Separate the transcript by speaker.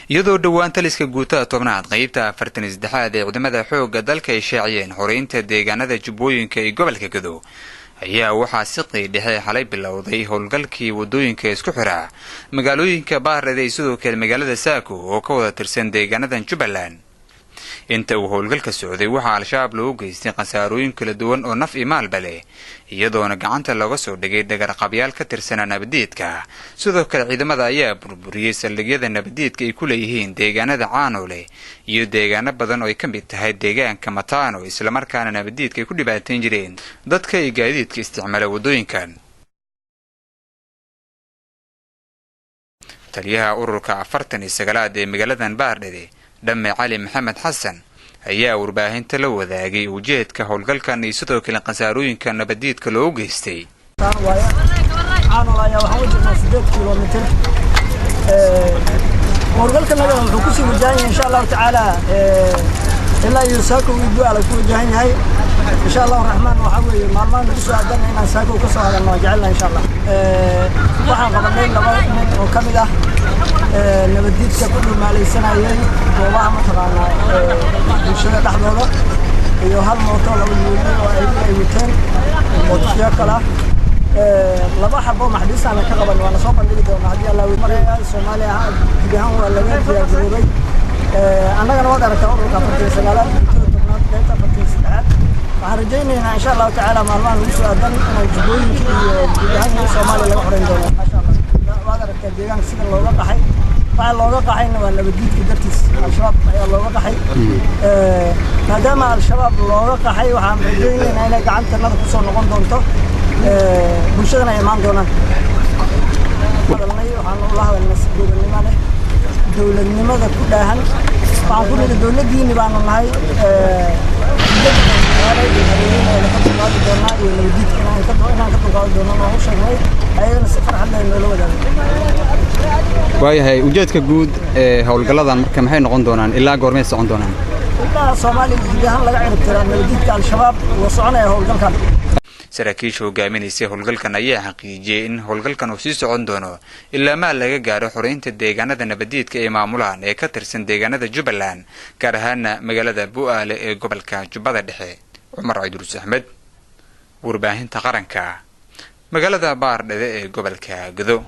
Speaker 1: Iyadoo dhowaan taliska guutada 10aad, qeybta 43aad ee ciidamada xoogga dalka ay shaaciyeen xoreynta deegaanada Jubbooyinka ee gobolka Gado, ayaa waxaa siqii dhexe xalay bilowday howlgalkii wadooyinka isku xiraa magaalooyinka Baardheere iyo sidoo kale magaalada Saako oo ka wada tirsan deegaanadan Jubbaland. Inta uu howlgalka socday, waxaa Al-Shabaab loogu geystay khasaarooyin kala duwan oo naf iyo maalba leh, iyadoona gacanta looga soo dhigay dhagarqabyaal ka tirsanaa nabadiidka. Sidoo kale ciidamada ayaa burburiyey saldhigyada nabadiidka ay ku leeyihiin deegaanada Caanoole iyo deegaano badan oo ay ka mid tahay deegaanka Matano, islamarkaana nabadiidka ay ku dhibaateyn jireen dadka iyo gaadiidka isticmaala waddooyinkan. Taliyaha ururka 49aad ee magaaladan Baardhere, Dhamme Cali Maxamed Xasan, ayaa warbaahinta la wadaagay ujeedka howlgalkan iyo sidoo kale khasaarooyinka nabadiidka loogu geystay.
Speaker 2: Caanol ayaa waxaan u jirnaa 8 kilomitir. Howlgalkanaga wuxuu kusii wajahan yahay, insha Allahu tacaala, ilaa iyo Saako iyo Bu'aala ku wajahan yahay, insha Allahu Raxmaan. Waxaa weeye maalmahan nagu soo aadana inaan Saako ka soo hadalno waan jecelnahay, insha Allah. Waxaan qabanay laba nin oo ka mid ah nabadiidka ku dhumaalaysanayay goobaha mataqaanaa bulshada dhexdooda, iyo hal mooto, laba yuuli oo ay wateen mootofiyo kale ah. Laba xabo maxbiis aan ka qaban waana soo bandhigi doonaa haddii Allah maraya. Soomaaliya guud ahaan waa laga diyaargaroobay. Annagana waad aragtaa, ururka 49aad, guutada 10aad, qaybta 43aad, waxaan rajaynaynaa, insha Allahu tacaala, maalmahan lagu soo aadan inaan Jubbooyinka iyo guud ahaan Soomaaliya laga xoreyn doono, maasha Allah. Waad aragtaa deegaanka sida looga qaxay. Waxa looga qaxayna waa nabadiidka dartiis, Al-Shabaab ayaa looga qaxay. Maadaama Al-Shabaab looga qaxay, waxaan rajaynaynaa inay gacantanada kusoo noqon doonto, bulshadana ay imaan doonaan. Hadalnay, waxaan ula hadalnay si gobonnimo leh, dowladnimada ku dhaahan. Waxaan ku nidhi, dowladdiini baanu nahay, ka dulqaadi doonaa iyo nabadiidka inaan ka dulqaadi doono waan u sheegnay. Ayagana si farxad leh noola wadaagay.
Speaker 1: Waayahay, ujeedka guud ee howlgalladan marka maxay noqon doonaan? Ilaa goormay socon doonaan?
Speaker 2: Ilaa Soomaaliya guud ahaan laga cirib tiraa nabadiidka Al-Shabaab waa soconaya howlgalkan.
Speaker 1: Saraakiisha hogaaminaysay howlgalkan ayaa xaqiijiyey in howlgalkan uu sii socon doono ilaa maal laga gaaro xoreynta deegaanada nabadiidka ee maamulaan ee ka tirsan deegaanada Jubbaland, gaar ahaana magaalada Bu'aale ee gobolka Jubbada Dhexe. Cumar Cabdiruus Axmed, Warbaahinta Qaranka, magaalada Baardhede ee gobolka Gado.